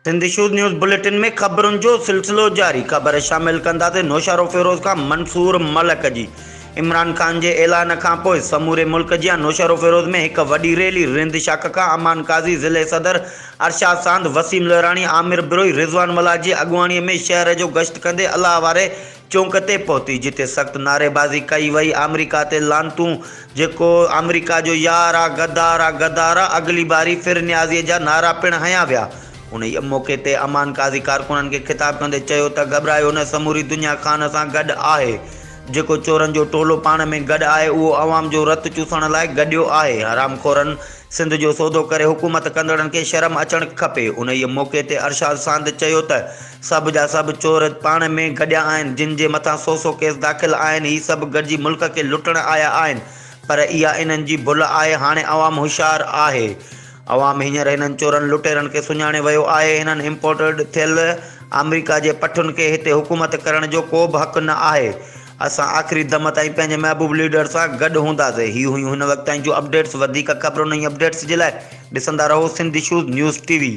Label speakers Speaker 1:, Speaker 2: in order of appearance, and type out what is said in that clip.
Speaker 1: Sindh issues news bulletin ۾ خبرن جو سلسلو جاري، خبر شامل ڪنداسين نوشهروفيروز کان منصور ملڪ جي عمران خان جي اعلان کانپوء سموري ملڪ جيان نوشهروفيروز ۾ هڪ وڏي ريلي رند شاخ کان امان قاضي، ضلعي صدر ارشاد ساند، وسيم لهراڻي، عامر بروهي، رضوان ملاح جي اڳواڻي ۾ شهر جو گشت ڪندي الله واري چونڪ تي پهتي، جتي سخت نعريبازي ڪئي وئي، آمريڪا تي لعنتون، جيڪو آمريڪا جو يار آ، غدار آ، غدار آ، اگلي باري ڦر نيازيء جا نعرا پڻ هنيا ويا. انهيء موقعي تي امان قاضي ڪارڪنن کي خطاب ڪندي چيو ته گهٻرايو نه، سموري دنيا خان سان گڏ آهي، جيڪو چورن جو ٽولو پاڻ ۾ گڏ آهي، اهو عوام جو رت چوسڻ لاء گڏيو آهي، حرامخورن سنڌ جو سودو ڪري حڪومت ڪندڙن کي شرم اچڻ کپي. انهيء موقعي تي ارشاد ساند چيو ته سڀ جا سڀ چور پاڻ ۾ گڏيا آهن، جن جي مٿان سو سو ڪيس داخل آهن، هي سڀ گڏجي ملڪ کي لٽڻ آيا آهن، پر اها انهن جي ڀل آهي، هاڻي عوام هوشيار آهي. عوام هينئر هنن چورن لٽيرن کي سڃاڻي ويو آهي، هنن امپورٽڊ ٿيل آمريڪا جي پٺن کي هتي حڪومت ڪرڻ جو ڪو به حق نه آهي. اسان آخري دم تائين پنهنجي محبوب ليڊر سان گڏ هونداسين. هي هيون هن وقت تائين جون اپڊيٽس وڌيڪ خبرن ۽ اپڊيٽس جي لاء ڏسندا رهو Sindh issues news T V.